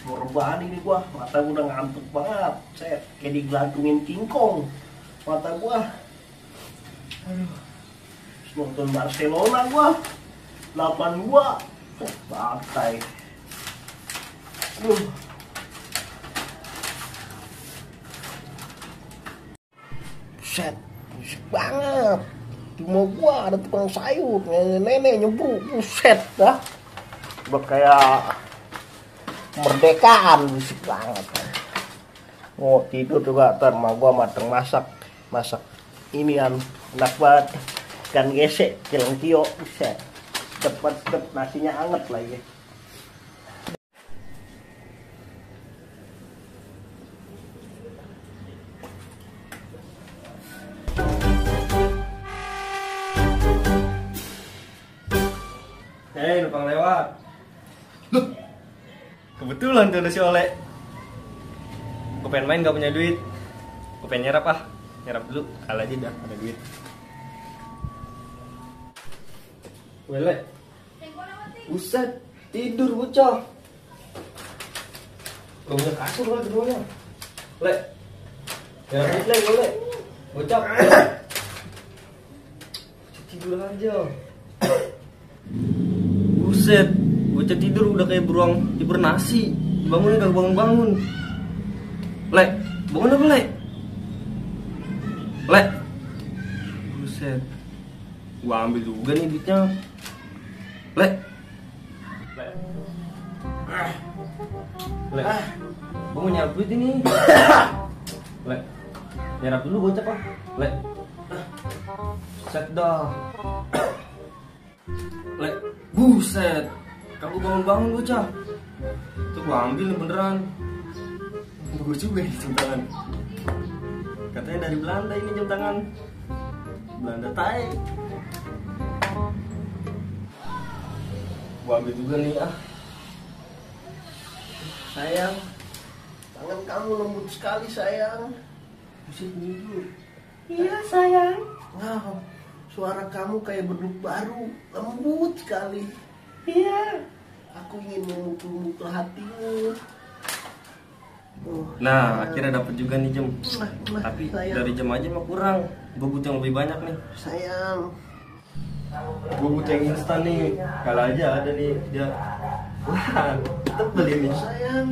Berbadi nih gua, mata gua udah ngantuk banget. Set, kayak digelantungin kingkong mata gua. Aduh, nonton Barcelona gua 8-2 partai. Set, musik banget. Di rumah gua ada tukang sayur, nenek nyebur, buset dah. Udah kayak kemerdekaan, musik banget. Mau tidur juga ntar mah gua mateng masak inian enak banget, ikan gesek celengkio, buset. Cepet nasinya anget lagi. Hei, numpang lewat. Loh, kebetulan tuh ada si Oleh. Gue pengen main gak punya duit. Gue pengen nyerap ah. Nyerap dulu, kalah aja dah, ada duit. Wele. Buset, tidur bocah. Gak punya kasur lah keduanya. Le. Nyerap duit le, Oleh. Bocah. Tidur aja. Buset, bocah tidur udah kayak beruang hibernasi. Bangun gak bangun-bangun. Le, bangun apa Le? Le. Buset. Gua ambil juga nih duitnya. Le. Le. Le. Gua mau nyarap duit ini. Le. Nyarap dulu bocah pak. Le. Set dah. Le. Buset. Kamu bangun-bangun bocah. Tuh gua ambil nih beneran. Bagus juga ini jam tangan. Katanya dari Belanda ini jam tangan. Belanda Thai. Gua ambil juga nih ah. Sayang, tangan kamu lembut sekali sayang. Buset dulu. Iya sayang. Wow, suara kamu kayak beduk baru, lembut sekali. Iya. Aku ingin memukul-mukul hatimu. Nah, akhirnya dapat juga nih jam. Tapi sayang. dari jam aja mah kurang. Gue butuh yang lebih banyak nih. Sayang, Gue butuh yang instan nih. Kalau aja ada nih dia. Wah, kita beli nih. sayang,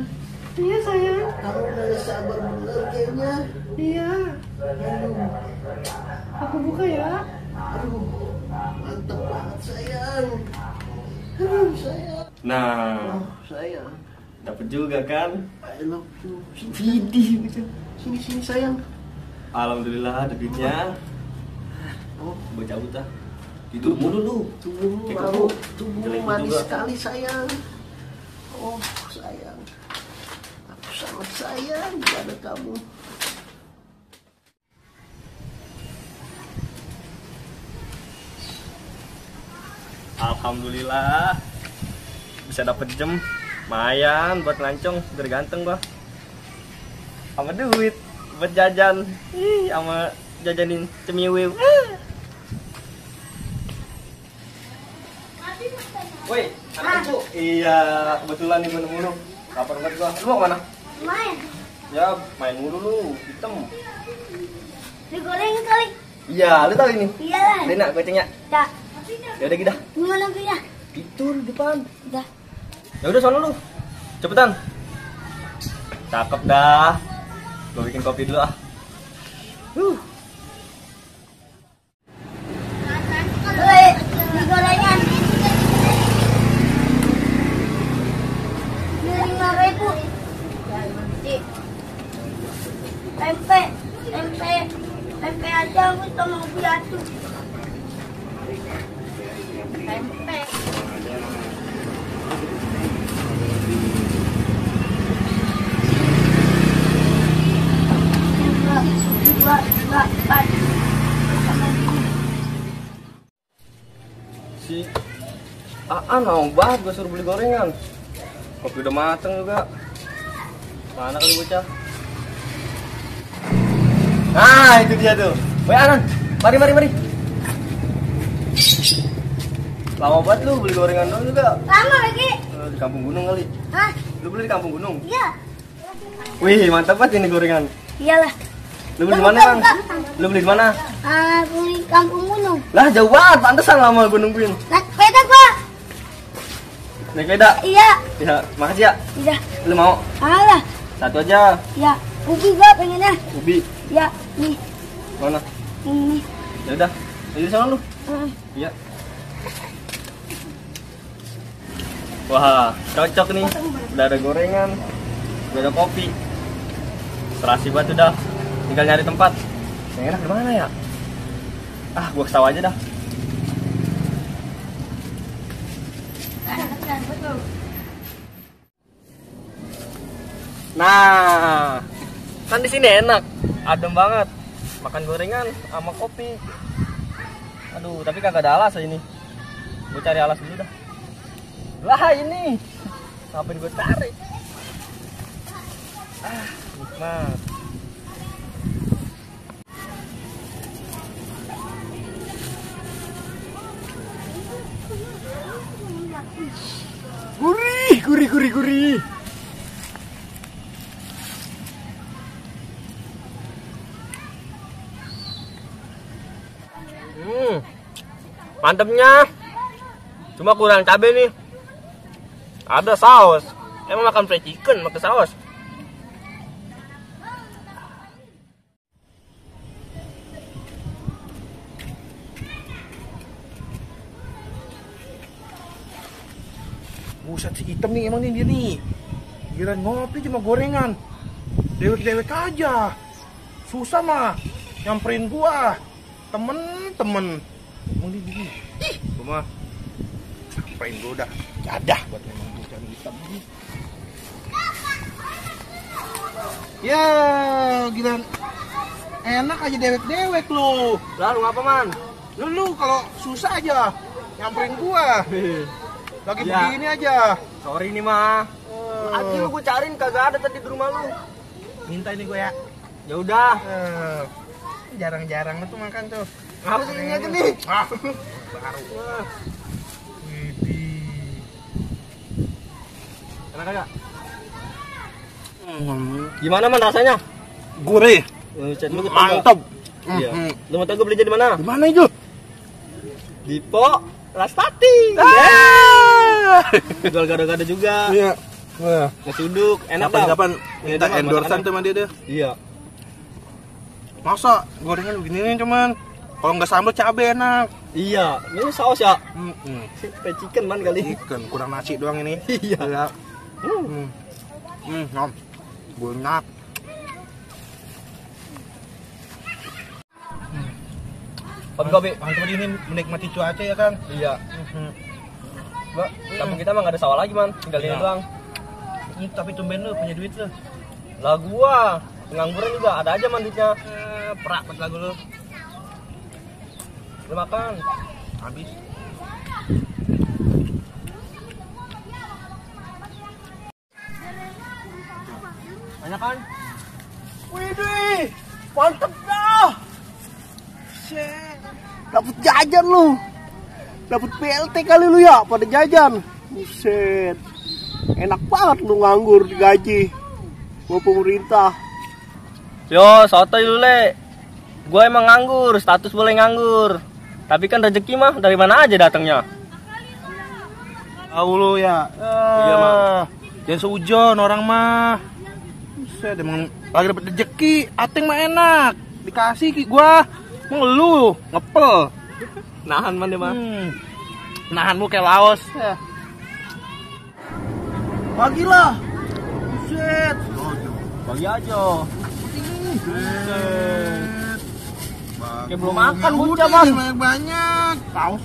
Iya sayang. kamu udah sabar bener kayaknya. Iya. Aduh, Aku buka ya. aduh, mantep banget sayang. Aduh, sayang. Nah, Oh, sayang, dapat juga kan? I love you. Vidih gitu. Sini sayang. Alhamdulillah ada duitnya. Oh, Gue cabut ah. Tidur mulu lu. tubuhmu Kayak mau, kebo. tubuhmu Jelek manis juga. sekali sayang. Oh sayang, aku sangat sayang pada kamu. Alhamdulillah bisa dapet jam. Lumayan buat ngelancong, biar ganteng gua. Sama duit buat jajan. Ih, sama jajanin cemiwiw. Woi, anak cu. Iya, kebetulan nih mulu-mulu. Lapar banget gua. Lu mau kemana? Main. Ya, main mulu lu, hitam. Digoreng kali. Iya, lu tahu ini. Iya lah. Lena, gocengnya. Dah. Ya udah gitu. Gimana ya? Itu di depan. Dah. Ya udah sono lu. Cepetan. Cakep dah. Gua bikin kopi dulu ah. Woi, digorengan. 5.000. Tempe aja aku sama piatu. Tempe. Si Aan mau banget gue suruh beli gorengan. Kopi udah mateng juga. Mana kali bocah? Nah itu dia tuh. Woi Anan, mari. Lama banget lu beli gorengan dong juga. Lama lagi. Di kampung gunung kali. Hah? Lu beli di Kampung Gunung? Iya. Wih, mantap banget ini gorengan. Iyalah. Lu beli di mana, Bang? Lu beli di mana? Beli Kampung Gunung. Lah, jauh banget, pantesan lama gua nungguin. Naik sepeda gua. Naik sepeda? Iya. Ya, makasih ya. Iya. Lu mau? Alah. Satu aja. Ya. Ubi gua pengennya. Ubi. Ya. Nih. Mana? Ini. Ya udah. Jadi sana lu. Iya. Wah, cocok nih. Udah ada gorengan, udah ada kopi. Serasi banget udah. Tinggal nyari tempat. Yang enak di mana ya? Ah, gua ke sawah aja dah. Nah, kan di sini enak, adem banget. Makan gorengan sama kopi. Aduh, tapi kagak ada alas ini. Gue cari alas dulu dah. Lah ini, ngapain gue cari? Ah, nikmat. Gurih, gurih, gurih, gurih. Mantepnya. Cuma kurang cabai nih. Ada saus. Emang makan fried chicken pakai saus. Buset, si hitam nih emang nih dia nih. Giliran ngopi cuma gorengan. Dewek-dewek aja. Susah mah nyamperin gua. Temen-temen. Emang dia gini. Ih, gua mah nyamperin gua udah jadah buat memang bukan hitam ini. Ya, giliran enak aja dewek-dewek lo. Lalu ngapa, Man? Lu kalau susah aja nyamperin gua. Lagi Ya. begini aja. Sorry nih, mah. Lagi lu gue cariin kagak ada tadi di rumah lu. Minta ini gue ya. Ya udah. Jarang-jarang tuh makan tuh. Ngapa sih ini aja nih? Baru. Widih. Enak kagak? Gimana, Man, rasanya? Gurih. Lu Mantap. Iya. Lu mau tau gue beli di mana? Di mana itu? Di Po Rastati. Jual gado-gado juga. Iya. Wah. Nasi uduk, enak Kapan-kapan Ini minta dia, Man, endorsean masakannya. tuh sama dia deh. Iya. Masa gorengan begini nih cuman kalau nggak sambal cabai enak. Iya, ini saus ya. Fried Chicken, Man, kali. Ikan kurang nasi doang ini. Iya. Nom. Banyak. Kopi-kopi. Mantap ini menikmati cuaca ya kan. Iya. Mbak, kampung kita mah nggak ada sawah lagi, Man. Tinggal ini Iya. doang. Tapi tumben lu punya duit lu. Lah gua pengangguran juga ada aja, Man, duitnya. Perak banget lagu lu. Lu makan. Habis. Banyak kan? Widih, mantep dah. Set, dapet jajan lu. Dapet PLT kali lu ya pada jajan. Buset. Enak banget lu nganggur digaji sama pemerintah. Yo, sotoy lu, Le. Gua emang nganggur, status boleh nganggur. Tapi kan rezeki mah dari mana aja datangnya. Tahu lu ya. Iya, Mang. Jangan seujon orang mah. Buset, emang lagi dapet rezeki, ateng mah enak. Dikasih ki gua. Lu ngepel. Nahan, Man, dia mah. Nahan lu kayak Laos. Bagilah. Buset. Bagi aja. Kayak belum makan bocah, Bang. Banyak. Laos.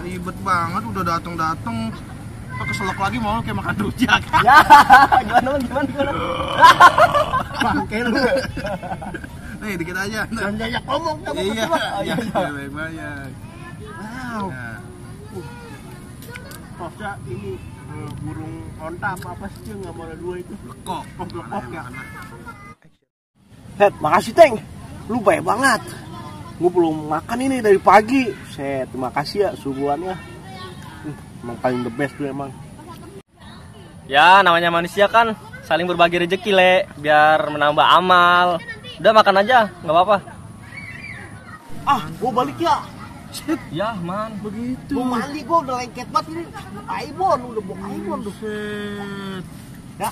Ribet banget udah dateng. Kok keselak lagi mau kayak makan rujak. Ya, gimana? Bangke lu. Nih dikit aja. Jangan banyak ngomong kamu. Iya. Iya. Banyak. Wow. Tosnya ini burung onta apa sih yang nggak ada dua itu? Lekok. Lekok ya. Set, makasih Teng. Lu baik banget. Gue belum makan ini dari pagi. Set, terima kasih ya suguhannya. Emang paling the best tuh emang. Ya namanya manusia kan saling berbagi rezeki Le, biar menambah amal. Udah makan aja, nggak apa-apa. Ah, gua balik ya. Set, Ya man, begitu. gua mandi, gua udah lengket banget ini. Aibon, udah bawa Aibon tuh. Set. Ya,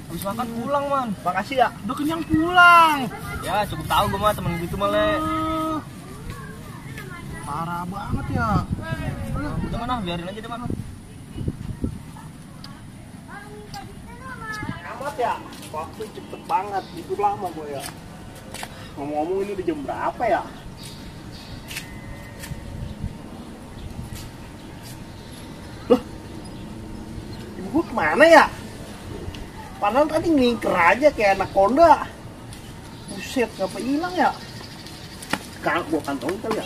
Habis makan pulang man. makasih ya. Udah kenyang pulang. Ya cukup tahu gue mah temen gitu mah Le. Parah banget ya. Udah mana, biarin aja deh man. Amat ya. Waktu cepet banget, itu lama gua ya. Ngomong-ngomong ini udah jam berapa ya? Loh, ibu gua kemana ya? Padahal tadi ngelingker aja kayak anak konda. Buset, ngapa hilang ya? Sekarang gua kantongin kali ya?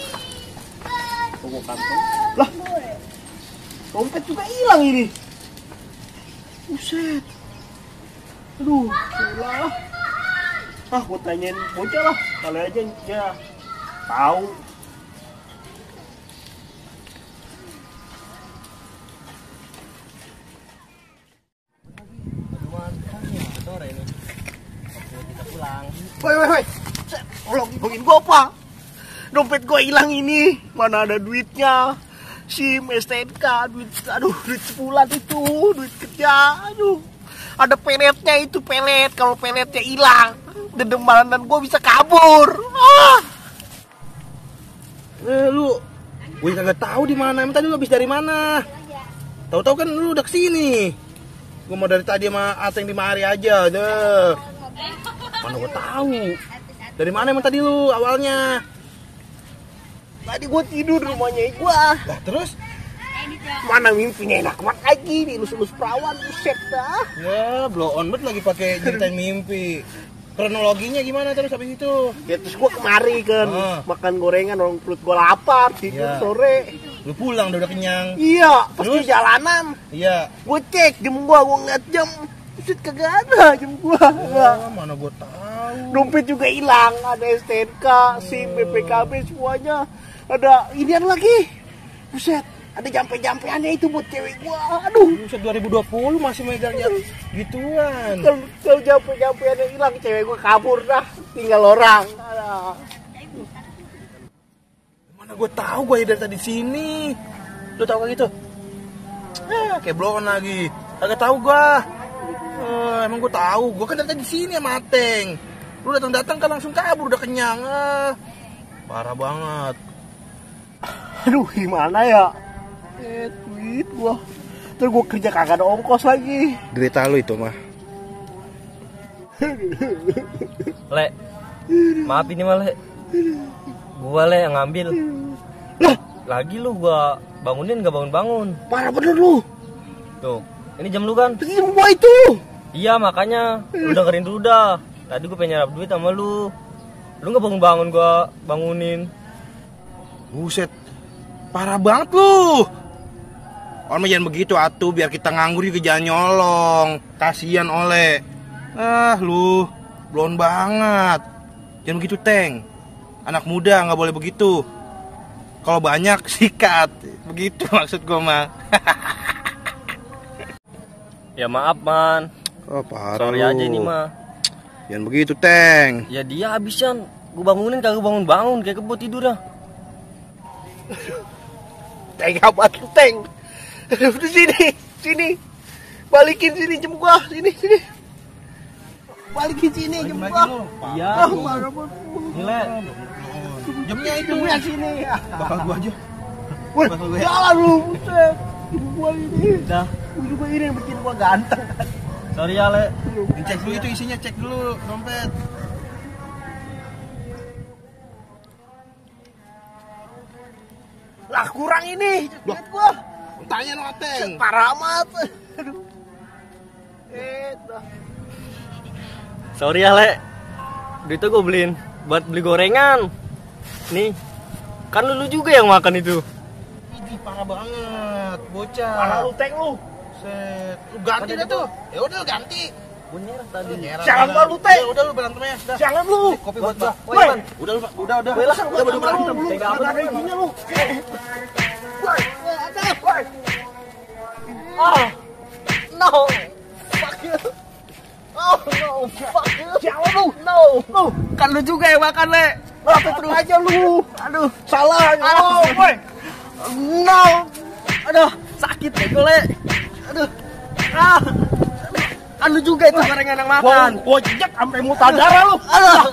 Gua kantong. Lah, dompet juga hilang ini. Buset. Aduh, salah. Ah, gua tanyain bocah lah. Kali aja dia tahu. Woi. Tolong ibangin gua apa? Dompet gua hilang ini. Mana ada duitnya? SIM, STNK, duit sebulan itu, duit kerja. Aduh. Ada peletnya itu pelet. Kalau peletnya hilang, dedemanan gua bisa kabur. Ah. Lu, gue kagak tahu di mana. Emang tadi lu habis dari mana? Tahu-tahu kan lu udah kesini. Gue mau dari tadi sama Ateng di mari aja, deh. Mana gue tahu. Dari mana emang tadi lu awalnya? Tadi gua tidur di rumahnya gua. Lah terus? Mana mimpinya enak banget lagi nih, lus-lus perawan, buset dah. Ya, blow on banget lagi pakai ceritain mimpi. Kronologinya gimana terus habis itu? Ya terus gua kemari kan, Ah. makan gorengan, orang perut gua lapar, tidur Iya. sore. Lu pulang udah kenyang. Iya, pas Terus? di jalanan, Iya. gua cek jam gua ngeliat jam, buset kagak ada jam gua. Ya, mana gue tahu. Dompet juga hilang, ada STNK, SIM, BPKB semuanya. Ada inian lagi, buset. Ada jampe-jampeannya itu buat cewek gua. Aduh, Buset 2020 masih megangnya gituan. kalau jampe-jampeannya hilang, cewek gua kabur dah, tinggal orang. Aduh. Mana gue tahu gue dari tadi sini. Lu tahu kayak gitu? Kayak blow on lagi. Kagak tahu gue. Emang gue tahu. Gue kan dari tadi sini sama Ateng. Lu datang-datang kan langsung kabur udah kenyang. Parah banget. Aduh, gimana ya? Duit gua. Terus gua kerja kagak ada ongkos lagi. Derita lu itu mah. Le, maaf ini mah Le. Gua Le yang ngambil. Lah, Lagi lu gua bangunin gak bangun-bangun. parah bener lu. Tuh, ini jam lu kan? Itu semua itu. Iya makanya, lu dengerin dulu dah. Tadi gua pengen nyarap duit sama lu. Lu gak bangun-bangun gua bangunin. Buset. Parah banget lu. Orang jangan begitu atuh, biar kita nganggur juga jangan nyolong. Kasihan oleh. Lu blon banget. Jangan begitu, Teng. Anak muda nggak boleh begitu. Kalau banyak sikat. Begitu maksud gua mah. Ya maaf man, Oh, parah sorry lu. aja ini mah. Jangan begitu, Teng. Ya dia habisan, gua bangunin kagak bangun-bangun kayak kebut tidur dah. Teng apa tuh, Teng? Udah sini. Balikin sini jam gua, sini. Balikin sini jam gua. Iya. Ah, parah banget. Nilai. Jamnya itu. Jamnya sini. Bakal gua aja. Woi, jalan lu, buset. Jam gua ini. Udah, Gua juga ini yang bikin gua ganteng. sorry ya Le. Cek dulu itu isinya, cek dulu dompet. Lah kurang ini, duit gua. Tanya no Ateng. Parah amat. Aduh. Dah. Sorry ya Le. Duitnya gua beliin buat beli gorengan. Nih, kan lu juga yang makan itu. Ini parah banget, bocah. Parah lu, Teng lu. Set. Lu ganti dah tuh. Ya udah lu ganti. Gua nyerah tadi. Jangan gua lu, Teng. Ya udah lu berantem ya, sudah. Jangan lu. Kopi buat gua. Woi. Udah lu, udah. Woi, lah, Udah berantem. lu. Tega Kagak amat. ada izinnya lu. Woi, ada. Woi. Ah. No. Fuck you. Oh no, fuck you. Siapa lu? No. Lu kan lu juga yang makan, Le. Terus aja lu. Aduh, salah. Oh, boy. No. Aduh, sakit ya gue, Le. Aduh. Ah. Kan lu juga itu gorengan yang makan. Gua jejak sampai muntah darah lu. Aduh.